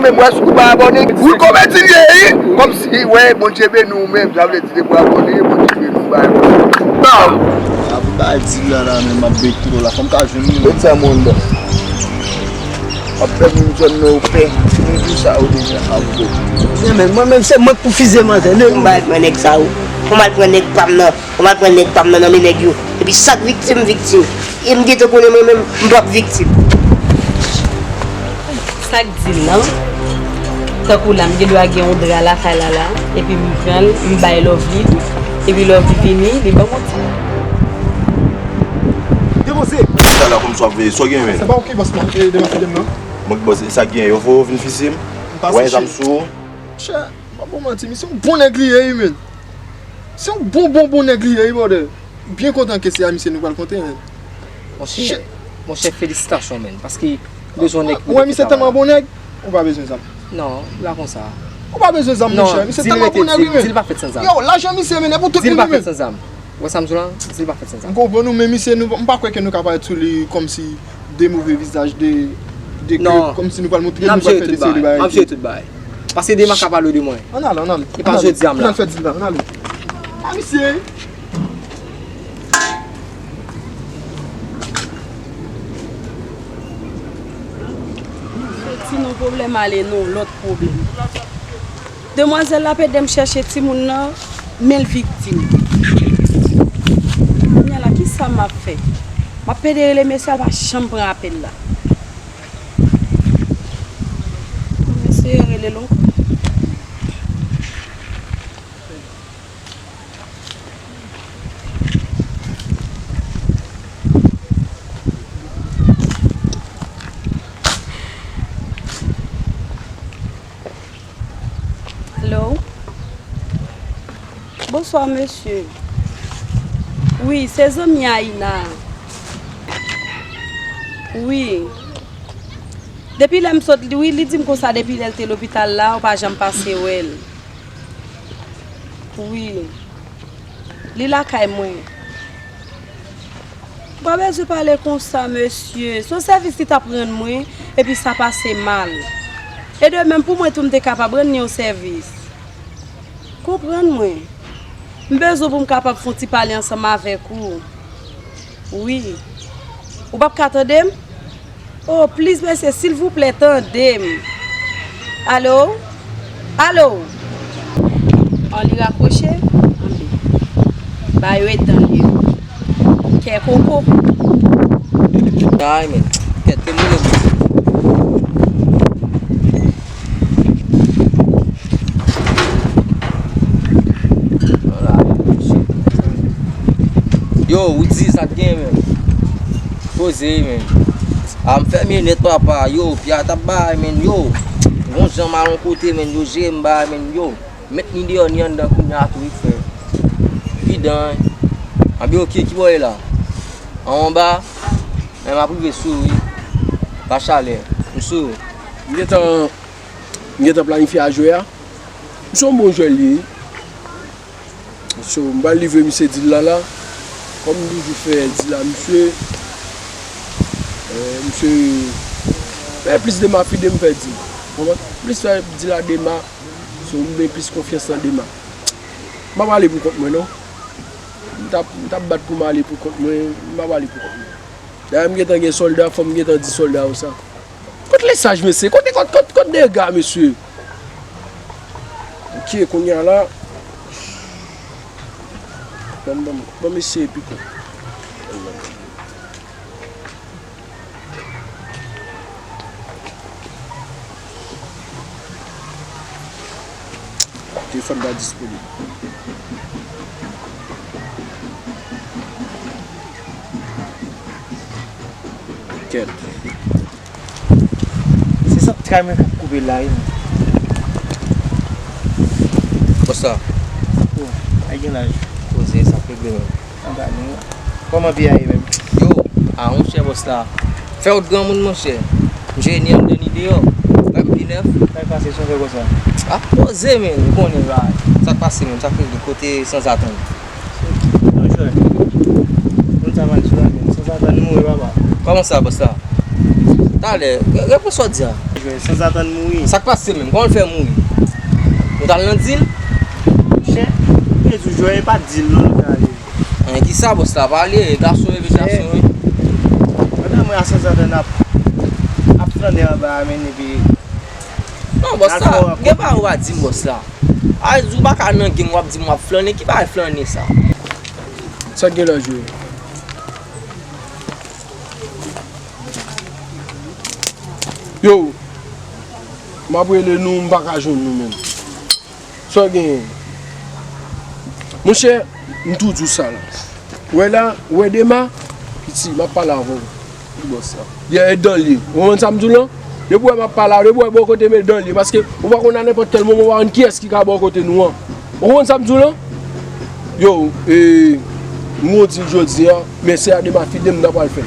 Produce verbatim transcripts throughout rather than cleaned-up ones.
Mwen si ou pa abòne, ou komedi l ye, wi. Kòmsi, wè, Bondye beni w menm, sa vle di depi w abòne, Bondye beni w, bay. Sa pou bay dil la, la, men m ap bete w la, fò m ka jwenn li. Met sa moun dan. W ap fè moun zòn nan yo pè. Mwen di sa yo deja, ap bete. Mwen menm, mwen menm, se mwen k pou fize manzè, non. Ou pa al pran nèg sa yo. Ou mal pran nèg pa m nan. Ou mal pran nèg pa m nan, nan men nèg yo. Epi chak viktim, viktim. E m gentan konnen mwen menm, m p ap viktim. Sa k di l lan? Tankou la, m gen dwa gen yon dra lakay la la, epi m pran l, m bay Lovely, epi Lovely vini, li ban m yon ti. Depoze! Talè kòmsi w ap veye, sa w gen, men? Se pa ou ki bòs, man, e demen fidèm nan? Mwen ki bòs, e sa k gen, yo voye w vin fize m? M pa wè chèche. Zam sou ou? Chè, m pa ba w manti, misye yon bon nèg li ye, wi, men. Se yon bon, bon, bon nèg li ye, wi, brother. Byen kontan ke se a misye nou pral konte, men. Monchè, monchè, felisitasyon, men, paske m bezwen nèg pou travay la. Ou wè misye tèlman bon nèg, ou pa bezwen zam. Non, la konsa. Ou pa bezwen zam, monchè. Misye tèlman bon nèg, wi, men. Di l pa fèt san zam. Yo, lajan misye, men, e pou tout moun, wi, men. Di l pa fèt san zam. Ou wè sa m di w la? Di l pa fèt san zam. M konprann ou, men misye, nou, m pa kwè ke nou ka parèt sou li kòmsi de move vizaj, de, de ke, kòmsi nou pral montre nou pral fè de seri de bagay. Non, n ap jere tout bagay. Paske demen ka pale de mwen. Ann ale, ann ale. E pa jodi a m la. Ann al fè dil la, ann ale. A, misye. Soti nan yon pwoblèm ale nan yon lòt pwoblèm. Demwazèl la ap ede m chèche timoun nan, men l viktim. Kounye a la, kisa m ap fè? M ap pede rele mesye a, l pa janm pran apèl la. M eseye rele l ankò. Alo? Bonswa, mesye. Wi, se zanmi Aina. Wi. Depi lè m sot, wi, li di m konsa depi lè l te lopital la, ou pa janm pase wè l. Wi. Li lakay mwen. Ou pa bezwen pale konsa, mesye. Se yon sèvis li t ap rann mwen, epi sa pase mal. E de menm pou mwen tou, m te kapab rann li yon sèvis. Konprann mwen. M bezwen pou m kapab fè yon ti pale ansanm avèk ou. Wi. Ou p ap ka tande m? Oh, plis mesye, silvouplè, tande m. Alo? Alo? An li rakwoche? Anben. Ba yo etan li yo. Kè koko. Ay, men. Kèt, te moulen. Yo, Woody, sa k gen, men? Poze, men. A, m fèmen nèt, papa. Yo, pya t ap bay, men. Yo, gon jan m al yon kote, men. Yo jere m bay, men. Yo, met ni deyò, ni anndan kounye a tou, wi, frè. Vidan, wi. Anben, oke, ki bò e la? Anwo anba? Men m ap rive sou ou, wi. Pa chalè. M sou ou. M gentan M gentan planifye a jwe a. Misye yon bon jwè li ye. So, m pral livre misye dil la la. Kòm m toujou fè dil a misye, eh, misye fè plis de ma fi de m fè dil. Konprann? Plis fè dil a de ma. So, m gen plis konfyans nan de ma. M ap ale pou kont mwen, non. M t ap, m t ap bat pou m ale pou kont mwen. M ap ale pou kont mwen. Dayè, m gentan gen sòlda, fò m gentan di sòlda yo sa. Kot lesaj, mesye? Kote, kot, kot, kot dega, mesye? Ok, kounye a la. Ban m, ban m, ban m eseye pito. Telefòn pa disponib. Kèt. Se sant kay mwen k ap koupe l la, wi. Bòs la. Oh, ay gen laj. Koze, sa k regle menm? Anba nou. Kòman pye a ye menm? Yo, a, monchè, bòs la. Fè wout granmoun, monchè. M jere ni anndan ni deyò. Wè m pi nèf. Sa k pase, sa w fè konsa? A, poze, men, ou konnen, bra. Sa k pase menm? Sa k regle? Kote sanzatann? Non, jwè. Moun sa mal sou la, men. Sanzatann mouri, papa. Kòman sa, bòs la? Talè, re-, reprann sa w di a. Sanzatann mouri. Sa k pase menm? Kòman l fè mouri? Nou t al nan dil? Monchè, mwen di w, jwè, e pa dil non nou te ale. Anyen ki sa, bòs la? Pale, gason, epi gason, wi. Pandan mwen a Sanzatann ap, ap flannen anba a, men, epi Non, bòs la, gen bagay ou pa di m, bòs la. A, di w pa ka nan gang, w ap di m w ap flannen, ki bagay flannen sa? Sa k gen la, jwe? Yo, m ap rele nou, m pa ka jwenn nou menm. Sa w genyen? Monchè, m tou di w sa la. Ou wè la, ou wè Dema, piti, m ap pale avè w. Ki bòs sa? Dèyè dan l ye. Ou konprann sa m di w lan? Depi w wè m ap pale avè w, depi w wè bò kote m e dan l ye. Paske ou pa konn a nenpòt kèl moman w pa konn kiyès ki ka bò kote nou an. Ou konprann sa m di w lan? Yo, e, m gon dil jodi a, men se a Dema fide m ta pral fè.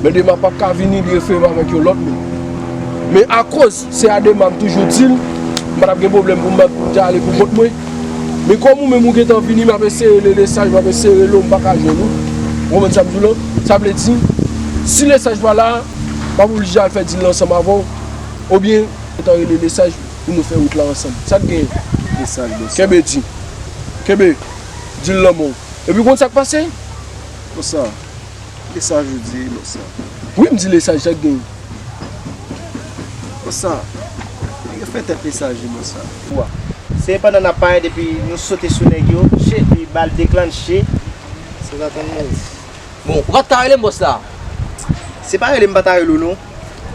Men Dema p ap ka vini, li refere m avèk yon lòt moun. Men akoz se a Dema m toujou di l, m pa t ap gen pwoblèm pou m, pou m te ale pou kont mwen. Men kòm ou menm ou gentan vini, m ap eseye rele Lesaj, m ap eseye rele w, m pa ka jwenn ou. Ou konprann sa m di w lan? Sa vle di, si Lesaj pa la, m ap oblije al fè dil la ansanm avè w. Oubyen, gentan rele Lesaj pou nou fè wout la ansanm. Sa k genyen? Lesaj, bòs. Kenbe di. Kenbe. Dil lan men w. Epi konn sa k pase? Bòs sa. Lesaj ou di, bòs sa. Wi, m di Lesaj, sa k genyen? Bòs sa. Nèg yo fè tèt Lesaj, wi, bòs sa. Wa. Se pandan n ap parèt epi nou sote sou nèg yo, epi bal deklannche. Sanzatann mouri. Bon, ou pa t ka rele m, bòs la? Se pa rele m pa ta rele w, non.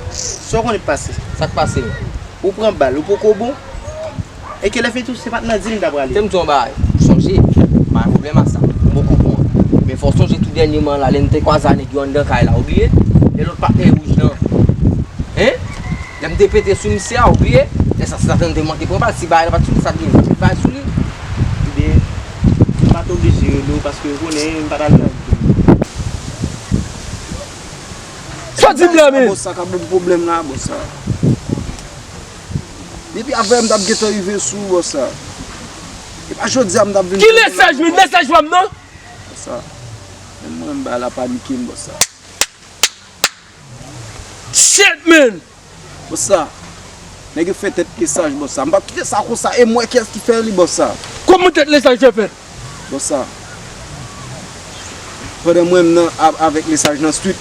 Sa w konnen k pase? Sa k pase? Ou pran bal, ou poko bon. E ke lè fini tou, se pa t nan dil m ta prale. Te m di w yon bagay, ou sonje, m pa gen pwoblèm a sa, m poko pran. Men fò w sonje tou dènyèman la, lè n te kwaze a nèg yo anndan kay la, ou bliye? Lè lòt patnè wouj lan. Hein? Lè m te pete sou misye a, ou bliye? Lè sa, se sa te manke pran bal, si bagay la pa t sou li, sa t gen bagay sou li. Ebyen, m pa t oblije rele w, paske ou konnen, m pa t al nan dil. Sa w di m la, men? Bòs sa k ap ban m pwoblèm la, bòs sa. Depi avè m t ap gentan rive sou ou, bòs sa. E pa jodi a m t ap vin. Ki Lesaj, men? Lesaj pa m nan. Bòs sa. Menm mwen, m ba la panike m, bòs sa. Shit, man! Bòs sa. Nèg yo fè tèt Lesaj, bòs sa. M p ap kite sa konsa. E m wè kiyès ki fè li, bòs sa. Kòman tèt Lesaj fè fèt? Bòs sa. Pandan mwen menm nan, a-, avèk Lesaj nan street.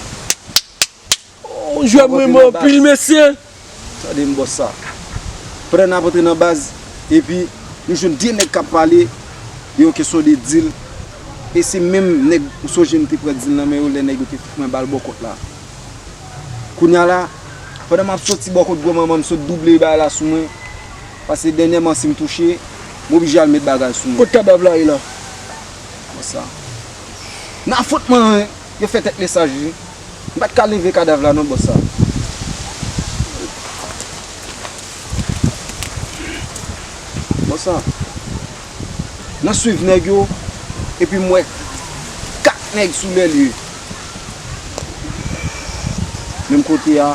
Oh, jwè mwen anpil, mesye. Tande m, bòs sa. Pandan n ap antre nan baz, epi nou jwenn de nèg k ap pale de yon kesyon de dil. E se menm nèg ou sonje m te pran dil nan men yo lè nèg yo te fout mwen bal bò kòt la. Kounye a la, pandan m ap soti bò kòt granmanman m, sot double bagay la sou mwen. Paske dènyèman, si m touche, m oblije al met bagay sou mwen. Kot kadav la ye la? Bòs sa. Nan fot mwen, yo fè tèt Lesaj, wi. M pa t ka leve kadav la non, bòs sa. Bòs sa. N ap swiv nèg yo, epi m wè kat nèg sou lè lye. Menm kote a,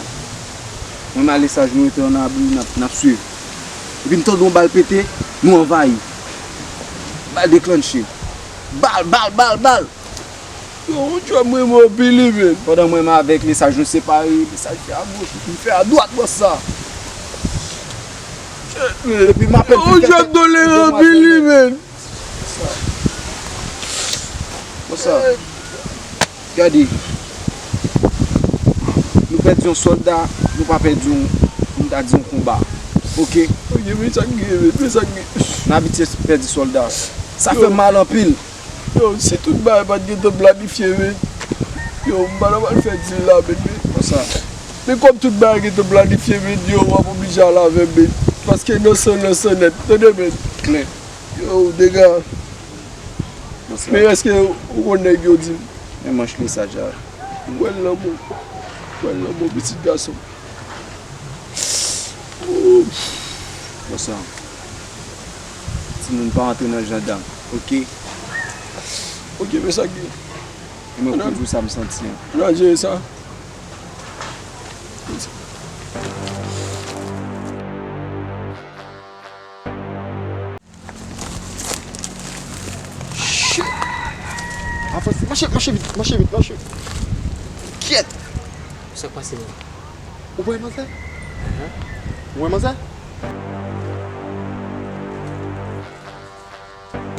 mwen, Lesaj, nou rete an abri, n ap, n ap swiv. Epi m tande yon bal pete, nou anvayi. Bal deklannche. Bal, bal, bal, bal! Yo, ou jwè mwen anpil, wi, men. Pandan mwen menm avèk Lesaj, nou separe, Lesaj fè agoch, m fè adwat, bòs sa. Epi m apèn fin fè tèt. Yo, ou jwè m toleran anpil, wi, men. Bòs sa. Gade. Nou pèdi yon sòlda, nou pa pèdi yon, nou ta di yon konba. Oke? Oke, men sa k gen, men, men sa k gen. N abitye pèdi sòlda. Sa fè m mal anpil. Yo, si tout bagay pa t gentan planifye, men. Yo, m pa t ap al fè dil la, men, men. Konsa. Men kòm tout bagay gentan planifye, men, yo, w ap oblije al avè m, men. Paske nan san, nan san nèt. Tande, men. Klè. Yo, dega. Bonswa. Men èske ou konn nèg yo di m? Men manch Lesaj a. Wè l lanmou. Wè l lanmou, pitit gason. Bonswa. Timoun pa antre nan jandam, oke? Oke, men sa k gen. E mwen pou di w sa m santi an. Ann al jere sa. Shit! Avanse, mache, mache vit, mache vit, mache. Kyèt! Sa k pase menm? Ou pa wè m atè? Ahan. Ou wè manzè?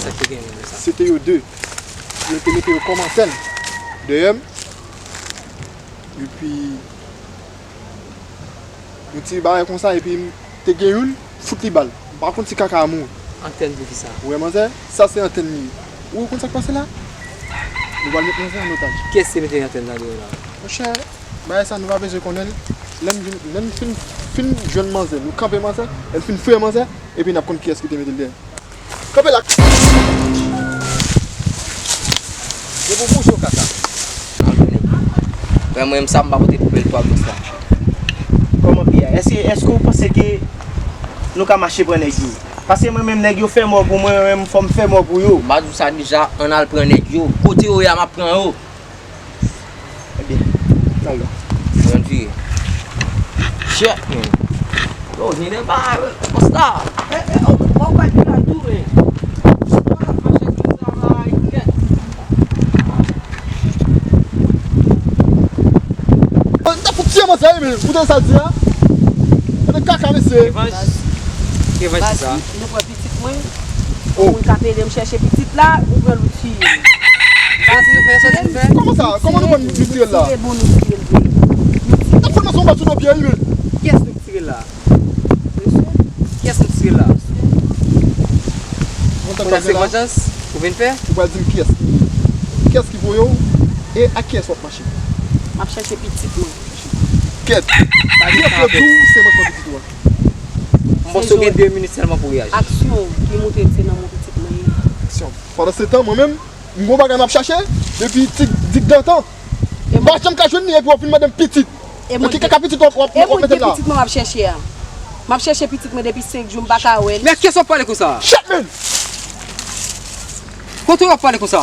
Sa k te gen menm sa? Se te yo de. Yo te mete yo kòm antèn dèyè m. Epi, yo tire bagay konsa, epi m te gen youn, fout li bal. M pa konn si kaka a mouri. Antèn pou kisa? Ou wè manzè? Sa se antèn li ye. Ou konn sa k pase la? Nou pral met manzè an otaj. Kiyès te mete antèn nan deyò la? Monchè, bagay sa nou pa bezwen konnen l. Lè n vin, lè n fin, fin jwenn manzè, nou kanpe manzè, lè n fin fouye manzè, epi n ap konn kiyès ki te mete l dèyè. Kanpe la! Depi w bouje w kaka. Frè mwen, m sa m pa pote pou pèl twa gòs la. Kòman piya? Èske, èske w panse ke nou ka mache pran nèg yo? Paske mwen menm nèg yo fè mò pou mwen, mwen menm fò m fè mò pou yo. M pa di w sa deja, ann al pran nèg yo. Kote yo ye a, m ap pran yo. Ebyen, n al la. Mwen vire. Shit, man. Yo, gen de bagay, wi. Konsta. E, e, o, o, wè, gen la tou, men. Sa, mache tou travay, kèt. Mwen ta fout tiye manzè, men. Ou tande sa l di a? Tande kaka, mesye. Revanj. Revanj, se sa. Baz, nou pran pitit mwen. Oh. Moun k ap ede m chèche pitit la, ou pran l ou tiye l. Sa se nou fè, sa se nou fè. Kòman sa? Kòman nou pran nou tire l la? Tire bon, nou tire l vre. Nou tire. N ap fè l pase yon bal sou do pye, wi, men. Kiyès nou tire l la? Mesye. Kiyès nou tire l la? Kounye a se vanjans ou vin fè? Ou pral di m kiyès ki, kiyès ki voye w e ak kiyès w ap mache? M ap chèche pitit mwen. Kèt. Kiyès yo di w se mwen k pran pitit ou a? M panse w gen de minit sèlman pou w reyaji. Aksyon ki montre se nan men pitit mwen ye. Aksyon. Pandan se tan, mwen menm, m gon bagay m ap chache depi ti dik dantan. M pa janm ka jwenn li epi w ap vin mande m pitit. Nan ki kaka pitit w ap, w ap, w ap mete m la? E mwen ki pitit mwen m ap chèche a. M ap chèche pitit mwen depi senk jou, m pa ka wè l. Men kiyès w ap pale konsa? Shit, man! Kote w ap pale konsa?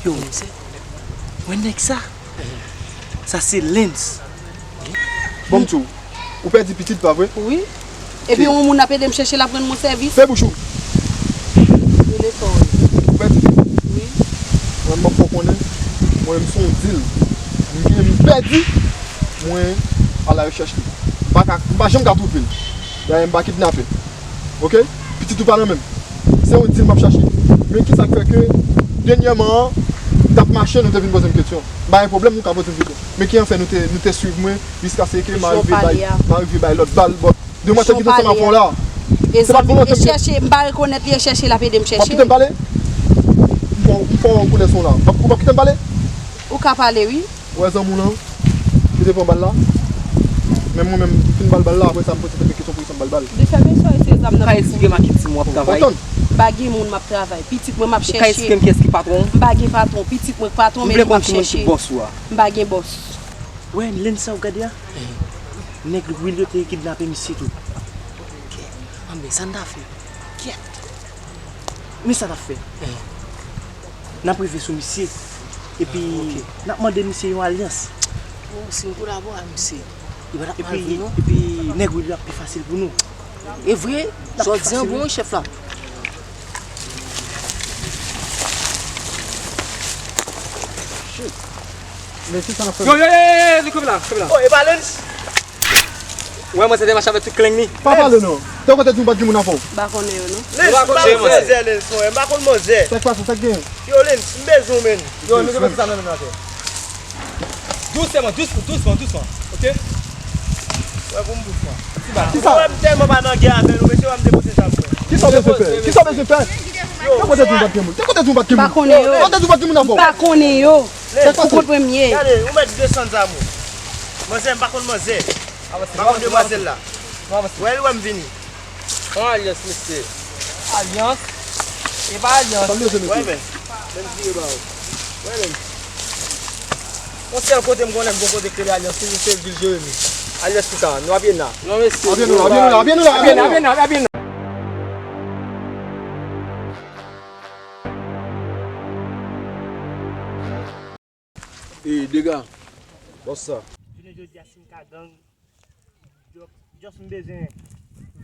Yo, wè nèg sa? Sa se Lens. Bon, m di w, ou pèdi pitit, pa vre? Wi. Epi yon moun ap ede m chèche l ap rann mwen sèvis. Fè bouch ou. Rele fò wi. Ou pèdi pitit? Wi. Mwen, m ap fè w konnen, mwen, m se yon dil. M gen, m pèdi, mwen, al la rechèch li. M pa ka, m pa janm ka twouve l. Dayè, m pa kidnapè. Oke? Pitit ou pa nan men m. Se yon dil m ap chache. Men kisa k fè ke dènyèman an, m t ap mache, nou te vin poze m kesyon. M pa gen pwoblèm, nou ka poze m kesyon. Men ki an fè nou te, nou te swiv mwen jiskaske m arive bay, m arive bay lòt bal, bòt. Demwazèl ki te ansanm avè w la. Se pa t volonte m. E chèche, m pa rekonèt li, e chèche l ap ede m chèche. W ap kite m pale? M fè w, m fè w koulè son la. W ap, w ap kite m pale? Ou ka pale, wi. Ou wè zanmi w lan, li te pran bal la. Men mwen menm, m fin ba l bal la, apre sa, m poze tèt mwen kesyon poukisa m ba l bal. Li fè men sa, se zam nan. Ou ka eksplike m ak ki timoun w ap travay? Ou konprann? M pa gen moun m ap travay. Pitit mwen m ap chèche. Ou ka eksplike m kiyès ki patwon w? M pa gen patwon. Pitit mwen k patwon, men se mwen ki chèche. M vle konn ki moun ki bòs ou a. M pa gen bòs. Wè, Lens sa w gade a? Nèg Wil yo te kidnape misye tou. Kèt. Anben, sa n ta fè? Kèt. Men sa n ap fè. N ap rive sou misye. Epi, n ap mande misye yon alyans. Oh, si n kolabore ak misye, li pa t ap mal vre, non. Epi, nèg Wil yo ap pi fasil pou nou. E vre? Sa w di an bon, chèf la. Shit. Men ki sa n ap fè? Yo, yo, yo, yo, yo, kanpe la, kanpe la. Oh, e pa Lens? Ou wè manzè te mache avèk tout klenk li. Pa pale non. Te konn di m pa t gen moun avè w. M pa konnen yo non. Lens, m pa konn manzè, Lens, mwen. M pa konn manzè. Sa k pase? Sa k gen? Yo, Lens, m bezwen w, men. Yo, nou te pase sa nan men atè. Dousman, dousman, dousman, dousman. Oke? Wè pou m dousman. Ti bal. Kisa? Ou wè m tèlman pa nan gè avè nou, mesye, wè m depoze zam mwen. Kisa w bezwen fè? Kisa w bezwen fè? Te konn di m pa t gen moun. Te konn di m pa t gen moun. M pa konnen yo. Te konn di m pa t gen moun avè w. M pa konnen yo. Ou konprann m ye. Gade, ou mèt desann zam ou. Manzè, m pa konn manzè. M pa konn demwazèl la. Wè l wè m vini. Yon alyans, mesye. Alyans? E pa alyans. Sa m bezwen, mesye. Wè men. Men m vire ba ou. Wè men. Yon sèl kote m konnen m gon kote k rele Alyans, se, se vil Jeremi. Alyans ki sa? Nou ap ye la. Non, mesye. Ap ye nou la, ap ye nou la, ap ye nou la, ap ye nou la. Ap ye la, ap ye la, ap ye la. E, dega. Bòs sa. Jounen jodi a, si m ka gang, just, just m bezwen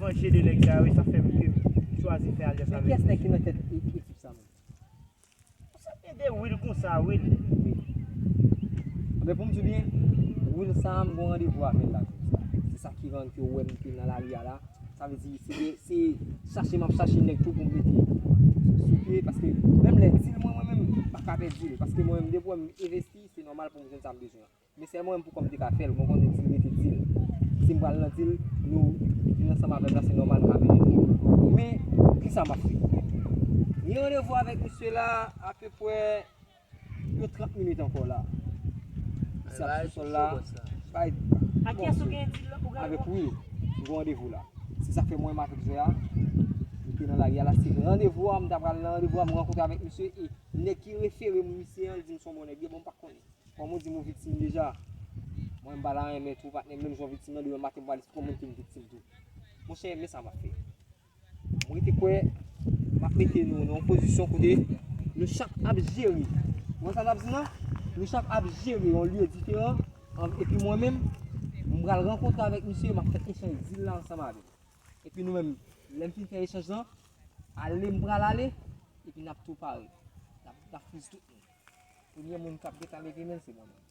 vanje de nèg sa yo, e sa fè m ke m chwazi fè alyans avèk yo. Men kiyès nèg ki nan tèt e-, ekip sa menm? De Will konsa, Will. Wi. Anben, pou m di w byen, Will sa a, m gen yon randevou avè l la jodi a. Se sa ki rann ke w wè m te nan lari a la. Sa vle di, se de, se chache m ap chache nèg tou pou m mete sou pye, paske menm lè di l, mwen, mwen menm, m pa ka pèdi l, paske mwen menm, depi w wè m envesti, se nòmal pou m jwenn sa m bezwen an. Men sèlman mwen menm pou kò m te ka fè l, mwen konnen di l rete di l. Si m pral nan di l, nou vin ansanm avè m la, se nòmal nou ka mennen tou. Men, kisa m ap fè? Gen randevou avèk misye la, apeprè yon trant minit ankò la. Misye ap sou sòl la. Bay, a kiyès ou gen di l ou gen avèk Will, m gen randevou la. Se sa k fè mwen menm avèk Zoya, nou te nan lari a la, se randevou a, m ta pral nan randevou a, m rankontre avèk misye, e nèg ki refere m misye an, li di m se yon bon nèg, li bon, m pa konnen. Kòm ou di m ou viktim deja. Mwen, m pa la renmen tou, patnè, menm jan w viktim nan, demen maten, m pral esplike yon moun ki m viktim tou. Monchè, men sa m ap fè. Mwen te kwè, m ap mete nou nan yon pozisyon kote nou chak ap jere. Ou wè sa m ap di la? Nou chak ap jere yon lye diferan. An, epi mwen menm, m pral rankontre avèk misye, m ap fè echanj dil la ansanm avè l. Epi nou menm, lè m fin fè echanj lan, ale m pral ale, epi n ap tou pare. N ap, n ap friz tout moun. Premye moun k ap gentan leve men l, se mwen menm.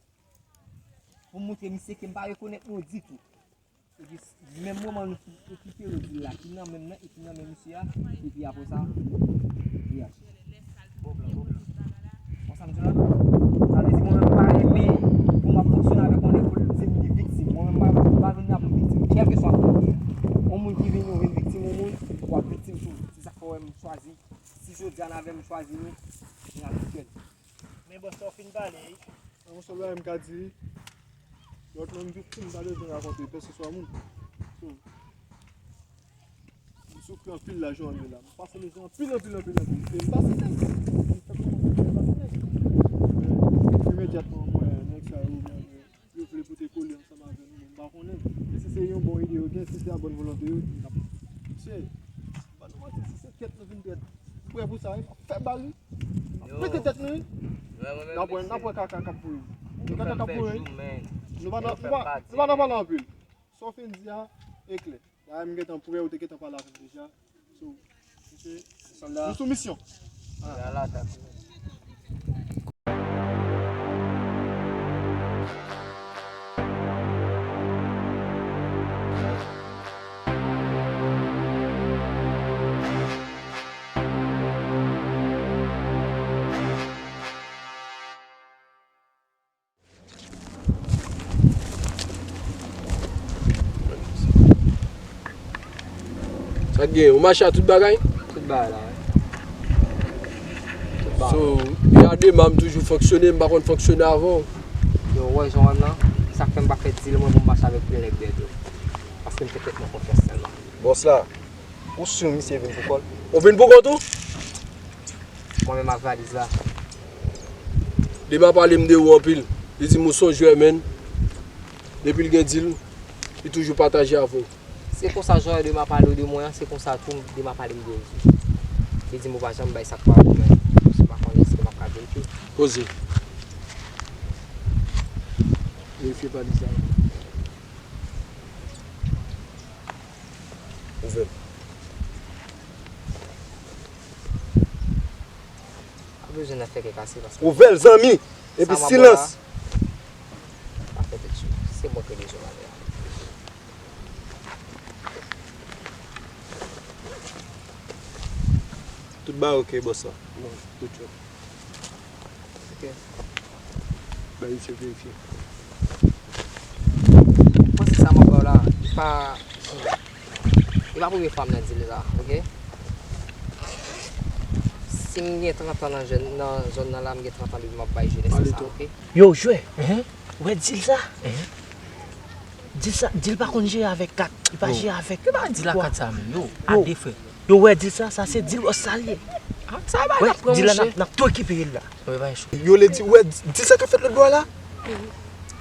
Pou m montre misye ke m pa rekonèt nou ditou. Epi, menm moman nou fin rekipere dil la, ki nan men m nan, e ki nan men misye a, epi apre sa, li aji. Konsa m di la, sa vle di mwen menm m pa renmen pou m ap fonksyone avèk yon nèg pou l di m li viktim. Mwen menm m pa, m pa vin la pou m viktim, kèlkeswa moun li ye. Yon moun ki vin, ou vin viktim yon moun, w ap viktim tou. Se sa k fè w wè m chwazi. Si jodi a n avè m chwazi nou, n ap fè l. Men bòs la w fin pale wi. Nan yon sèl bagay m ka di, lòt moun viktim pa bezwen rakonte kèlkeswa moun. So, m soufri anpil la jounen an ye la. M pase mizè anpil, anpil, anpil, anpil. E m pase tèt. M fè kòman m fè pase tèt. Men, imedyatman, mwen, nèg sa yo, mwen, yo vle pote kole ansanm avè nou, men m pa konnen. Men si se yon bon ide yo gen, si se a bòn volonte yo, n ap, mesye, m pa nou manti, si se kèt nou vin kèt, m prè pou sa, wi, m ap fè bal, wi. M ap pete tèt nou, wi. N ap wè, n ap wè kaka k ap pouri. Nou kaka k ap pouri, wi. Nou pa nan, nou pa, nou pa nan pale anpil. Sa w fin di a, e klè. Dayè, m gentan prè, ou te gentan pale avè m deja. So, mesye, nou sou misyon. Ala atak. Sa k gen? Ou mache a tout bagay? Tout bagay la, wi. Tout bagay. So, depi a demen m toujou fonksyone, m pa konn fonksyone avan w. Yo, ou wè jan w wè m nan? Sa k fè m pa fè dil mwen pou m mache avèk pil nèg dèyè do. Paske m fè tèt mwen konfyans sèlman. Bòs la, ou si misye vin pou kò l? Ou vin pou kont ou? Mwen menm ak valiz la. Dema pale m de ou anpil. Li di m ou se yon jwè, menn. Depi l gen dil, li toujou pataje avè w. Se konsa jan Dema pale w de mwen an, se konsa tou Dema pale m de ou tou. Li di m ou pa janm bay sa k pa ou, menn. M pa konnen èske m ap ka verifye. Poze. Verifye valiz la. Ouvè l. Pa bezwen nan fè kè kase paske. Ouvè l, zanmi! Epi silans! Pa fè tèt cho. Se mwen k rele Jomaner. Tout bagay ok, bòs la. Bon, tout cho. Ok. Bay misye verifye. Mwen se sa m ap ba w la, li pa, li pa premye fwa m nan dil la, ok? Si m gen trant an nan jèn, nan zòn nan la, m gen trant an depi m ap bay jenès sa, ok? Yo, jwè, ou wè dil sa? Dil sa, dil pa konn jere avèk kat, li pa jere avèk. Yo, ki ba dil a kat sa menm, yo, a de frè. Yo, wè dil sa, sa se dil Ostralyen. Ah, sa bay n ap pran, monchè. Wè, dil la, n ap, n ap tou rekipere l la. Yo le di, wè, dil sa k ap fèt lòt bò a la.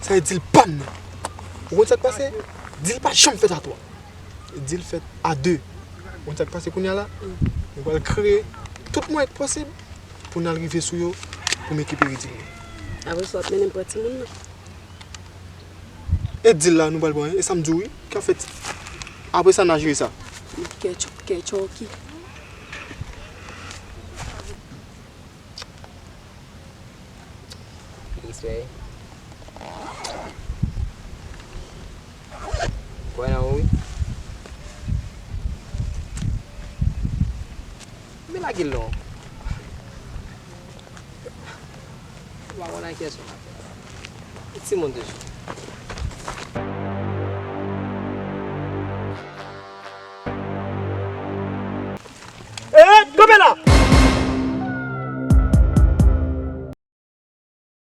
Sa e dil pa m nan. Ou konn sa k pase? Dil pa janm fèt a twa. Dil fèt a de. Ou konn sa k pase kounye a la? Nou pral kreye tout mwayen k posib pou n al rive sou yo, pou m rekipere dil mwen. Apre sa, w ap mennen m pran timoun nan. E dil la nou pral pran, e sa m di w wi, k ap fèt. Apre sa n a jere sa. Kè tchòki. Respè. Kwè nan ou wi. Men lage l non. Ou pa konn nan kiyès ou ap fè. Ou timoun toujou.